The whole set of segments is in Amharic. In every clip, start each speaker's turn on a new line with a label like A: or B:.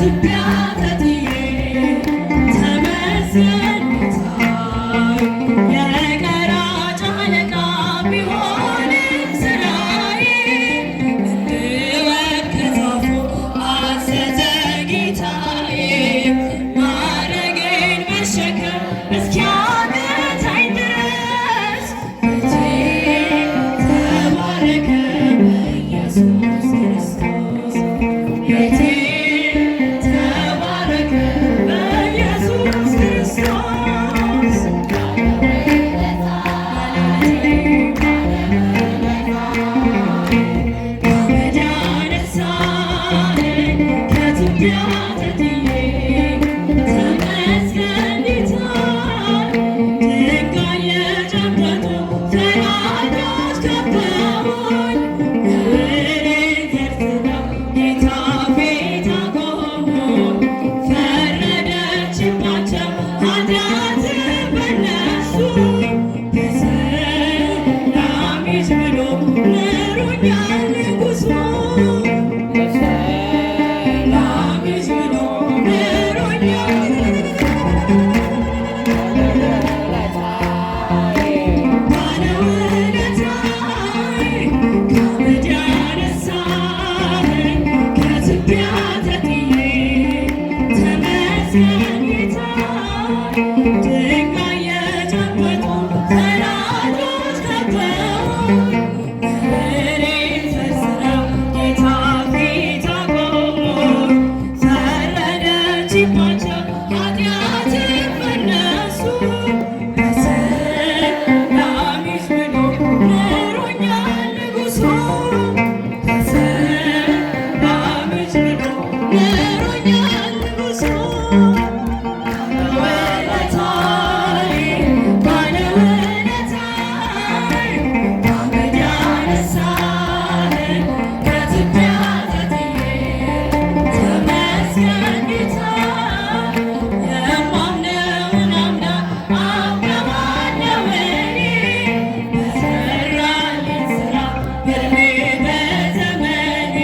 A: ከትቢያ ተጥዬ ተመስገን ጌታዬ። የቀራጭ አለቃ ቢሆንም ስራዬ እንድወድቅ ከዛፉ አዘዘ ጌታዬ። ማዕረጌን መሸከም እስኪያቅተኝ ድረስ ቤቴ ተባረከ በኢየሱስ ክርስቶስ። ቤቴ ተባረከ በኢየሱስ ክርስቶስ። ከአመድ ያነሳኝ ከትቢያ ተጥዬ ተመስገን ጌታዬ። ድንጋይ የጨበጡ ፈራጆች ከበውኝ ነውሬን ዘርዝረው ጌታ ፊት አቆሙኝ። ፈረደችባቸው ኃጢአት በእነሱ በሰላም ሂድ ብሎ ምሮኛል ንጉሡ። በሰላም ሂድ ብሎ ምሮኛል። ባለውለታዬ ከአመድ ያነሳኸኝ ከትቢያ ተጥዬ ተመስገን ጌታዬ። ድንጋይ የጨበጡ ፈራጆች ከበውኝ ነውሬን ዘርዝረው ጌታ ፊት አቆሙኝ። ፈረደችባቸው ኃጢአት በእነሱ በሰላም ሂድ ብሎ ምሮኛል ንጉሡ። በሰላም ሂድ ብሎ ምሮኛል ንጉሡ። ባለውለታዬ ባለውለታዬ ከአመድ ያነሳኸኝ ከትቢያ ተጥዬ ተመስገን ጌታዬ። የማምነውን አምላክ አውቀዋለሁ እኔ በሠራልኝ ሥራ በዕድሜ በዘመኔ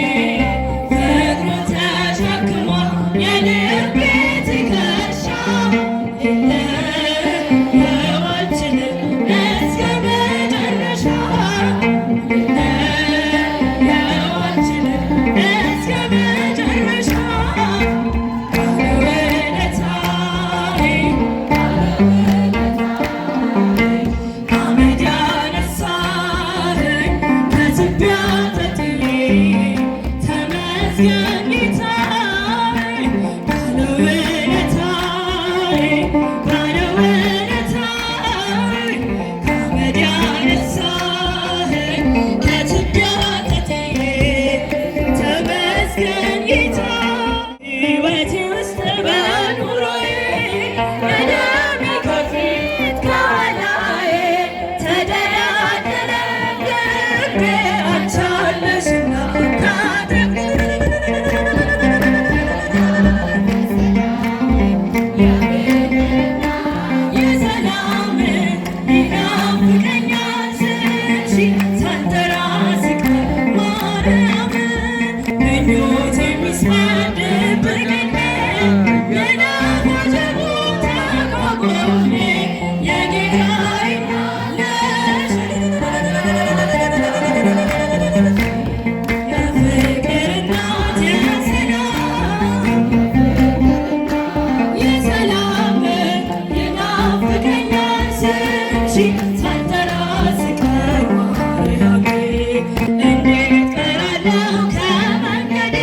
A: ፍቅሩ ተሸክሟል የልቤ ትከሻ ልለየው አልችልም እስከ መጨረሻ ልለየው አልችልም እስከ መጨረሻ። ባለውለታዬ ከአመድ ያነሳኸኝ ከትቢያ ተጥዬ ተመስገን ጌታዬ። ባለውለታዬ ባለውለታዬ ከአመድ ያነሳኸኝ ከትቢያ ተጥዬ ተመስገን ጌታ። ሕይወቴ ውስጥ በኑሮዬ ቀደሜ ከፊት ከኋላዬ ተደላደለ ልቤ አንቺ አለሽና የሰላም ይናፍቀኛል ስልሽ ሳልጠራ ስቀር ማርያም ምኞቴ ሚስማር ድብቅልኝ የናፍቆት ተቋቁሜ የጌታዬ ነሽ የፍቅር እናት የሰላም የሰላም ይናፍቀኛል ስምሽ ሳልጠራ ስቀር ማርያም እንዴት ቀራለሁ ከመንገዴ